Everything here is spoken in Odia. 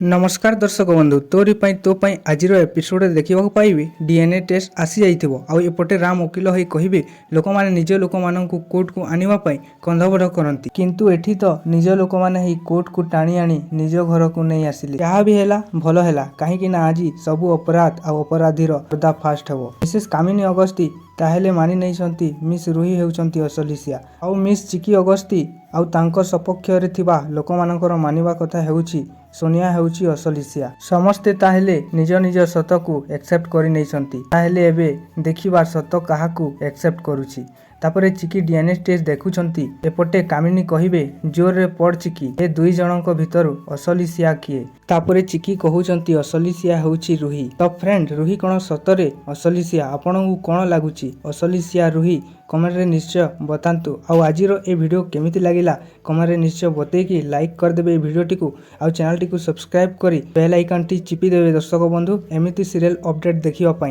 ନମସ୍କାର ଦର୍ଶକ ବନ୍ଧୁ, ତୋରି ପାଇଁ ତୋ ପାଇଁ ଆଜିର ଏପିସୋଡ଼ରେ ଦେଖିବାକୁ ପାଇବେ, ଡିଏନ୍ଏ ଟେଷ୍ଟ ଆସିଯାଇଥିବ ଆଉ ଏପଟେ ରାମ ଓକିଲ ହୋଇ କହିବେ, ଲୋକମାନେ ନିଜ ଲୋକମାନଙ୍କୁ କୋର୍ଟକୁ ଆଣିବା ପାଇଁ କନ୍ଧବଧ କରନ୍ତି, କିନ୍ତୁ ଏଠି ତ ନିଜ ଲୋକମାନେ ହିଁ କୋର୍ଟକୁ ଟାଣି ଆଣି ନିଜ ଘରକୁ ନେଇ ଆସିଲେ। ଯାହା ବି ହେଲା ଭଲ ହେଲା, କାହିଁକି ନା ଆଜି ସବୁ ଅପରାଧ ଆଉ ଅପରାଧୀର ପର୍ଦ୍ଦାଫାଶ ହେବ। ମିସେସ୍ କାମିନୀ ଅଗସ୍ତି ତାହେଲେ ମାନି ନେଇଛନ୍ତି, ମିସ୍ ରୁହି ହେଉଛନ୍ତି ଅସଲି ସିଆ। ଆଉ ମିସ୍ ଚିକି ଅଗସ୍ତି ଆଉ ତାଙ୍କ ସପକ୍ଷରେ ଥିବା ଲୋକମାନଙ୍କର ମାନିବା କଥା ହେଉଛି, ସୋନିଆ ହେଉଛି ଅସଲି ସିଆ। ସମସ୍ତେ ତାହେଲେ ନିଜ ନିଜ ସତକୁ ଆକ୍ସେପ୍ଟ କରିନେଇଛନ୍ତି। ତାହେଲେ ଏବେ ଦେଖିବା ସତ କାହାକୁ ଆକ୍ସେପ୍ଟ କରୁଛି। ତାପରେ ଚିକି ଡିଏନ୍ଏ ଟେଷ୍ଟ ଦେଖୁଛନ୍ତି। ଏପଟେ କାମିନୀ କହିବେ, "ଜୋରରେ ପଢ଼ ଚିକି, ଏ ଦୁଇ ଜଣଙ୍କ ଭିତରୁ ଅସଲି ସିଆ କିଏ?" ତାପରେ ଚିକି କହୁଛନ୍ତି, ଅସଲି ସିଆ ହେଉଛି ରୁହି। ତ ଫ୍ରେଣ୍ଡ, ରୁହି କ'ଣ ସତରେ ଅସଲି ସିଆ? ଆପଣଙ୍କୁ କ'ଣ ଲାଗୁଛି, ଅସଲି ସିଆ ରୁହି? କମେଣ୍ଟରେ ନିଶ୍ଚୟ ବତାନ୍ତୁ। ଆଉ ଆଜିର ଏ ଭିଡ଼ିଓ କେମିତି ଲାଗିଲା, କମେଣ୍ଟରେ ନିଶ୍ଚୟ ବତେଇକି ଲାଇକ୍ କରିଦେବେ ଏ ଭିଡ଼ିଓଟିକୁ ଆଉ ଚ୍ୟାନେଲଟିକୁ ସବସ୍କ୍ରାଇବ୍ କରି ବେଲ୍ ଆଇକନ୍ଟି ଚିପି ଦେବେ ଦର୍ଶକ ବନ୍ଧୁ, ଏମିତି ସିରିଏଲ୍ ଅପଡେଟ୍ ଦେଖିବା ପାଇଁ।